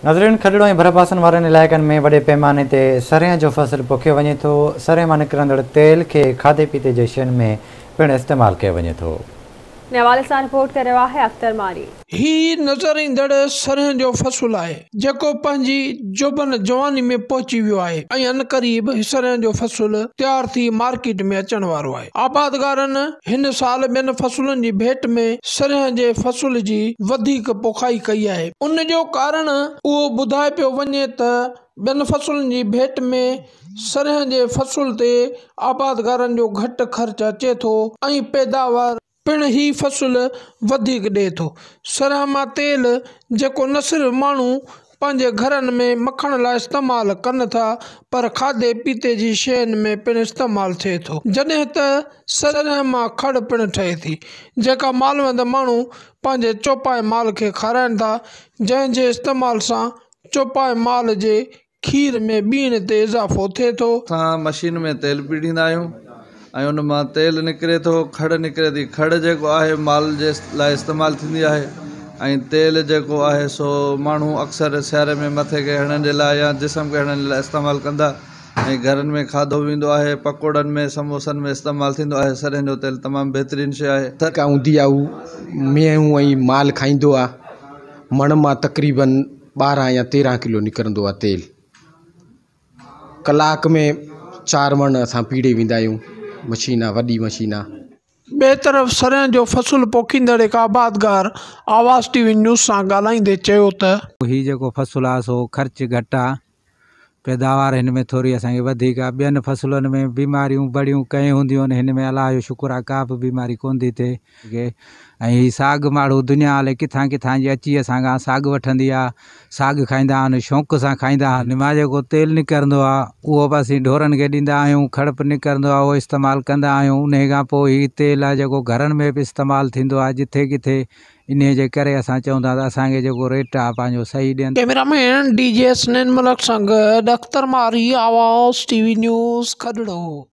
ناظرين کڏڙو ۽ ڀرپاسن وارن علائقن ۾ وڏي پيماني تي سرنهن جو فصل پوکيو وڃي ٿو، سرنهن مان نڪرندڙ تيل کي کاڌي پيتي جي شين ۾ پڻ استعمال ڪيو وڃي ٿو. ان حوالي سان رپورٽ ڪري رهيو آهي اختر ماري. هي نظر ايندڙ سرنهن جو فصل آهي، جيڪو پنهنجي جوڀن جواني ۾ پهچي ويو آهي ۽ عنقريب سرنهن جو فصل تيار ٿي مارڪيٽ ۾ اچڻ وارو آهي. آبادگارن هن سال ٻين فصلن جي ڀيٽ ۾ سرنهن جي فصل جي وڌيڪ پوکائي ڪئي آهي. ان جو ڪارڻ اهو ٻڌايو پيو وڃي ته ٻين فصلن جي ڀيٽ ۾ سرنهن جي فصل تي آبادگارن جو گهٽ خرچ اچي ٿو ۽ پيداوار پڻ هي فصل وڌيڪ ڏئي ٿو. سرنهن مان تيل جيڪو نه صرف ماڻهو پنهنجي گهرن ۾ مکڻ لاء استعمال ڪن ٿا پر کاڌي پيتي جي شين ۾ پڻ استعمال ٿئي ٿو. جڏهن ته سرنهن مان کڙ پڻ ٺهي ٿي جيڪا مالوند ماڻهو پنهنجي چوپائي مال کي کارائن ٿا جنهن جي استعمال سان چوپائي مال جي کير ۾ ٻيڻ تي اضافو ٿئي ٿو. اسان مشين ۾ تيل پيڙهيندا آهيون ۽ ان مان تيل نڪري ٿو کڙ نڪري ٿي کڙ جيڪو آهي مال جي لاء استعمال ٿيندي آهي ۽ تيل جيڪو آهي سو ماڻهو اڪثر سياري ۾ مٿي کي هڻڻ جي لاء يا جسم کي هڻڻ جي لاء استعمال ڪندا ۽ گهرن ۾ کاڌو ويندو آهي پڪوڙن ۾ سموسن ۾ استعمال ٿيندو آهي سرنهن جو تيل تمام بهترين شيء آهي. جيڪا هوندي آهي هو مينهون ۽ مال کائيندو آهي مڻ مان تقريبن 12 يا 13 ڪلو نڪرندو آهي تيل ڪلاڪ ۾ چار مڻ اسان پيڙي ويندا آهيون مشين آهي وڏي مشين آهي. ٻئي طرف سرنهن جو فصل پوکيندڙ هڪ آبادگار آواز ٽي وي نيوز سان ڳالهائيندي چيو ته. هي جيڪو فصل آهي سو خرچ گهٽ آهي پيداوار هن ۾ ٿوري اسان کي وڌيڪ آهي ٻين فصلن ۾ بيماريون بڙيون ڪئين هونديون آهن هن ۾ الله جو شڪر آهي ڪا به بيماري ڪونه ٿي ٿئي ۽ هي ساڳ ماڻهو دنيا الائي ڪٿان ڪٿان جي اچي اسان کان ساڳ وٺندي آهي ساڳ کائيندا آهن شوق سان کائيندا آهن هن مان جيڪو تيل نڪرندو آهي اهو به اسين ڍورن کي ڏيندا آهيون کڙ به نڪرندو آهي اهو استعمال ڪندا آهيون انهي کان پوء هي تيل آهي جيڪو گهرن ۾ به استعمال ٿيندو آهي جٿي ڪٿي انهيء جي ڪري اسان چئون ٿا ته اسان کي جيڪو ريٽ آهي پنهنجو صحيح ڏين. Camera man D G Hasnain Malik سان گڏ Akhtar Mari, Awaz T V news, Kharro.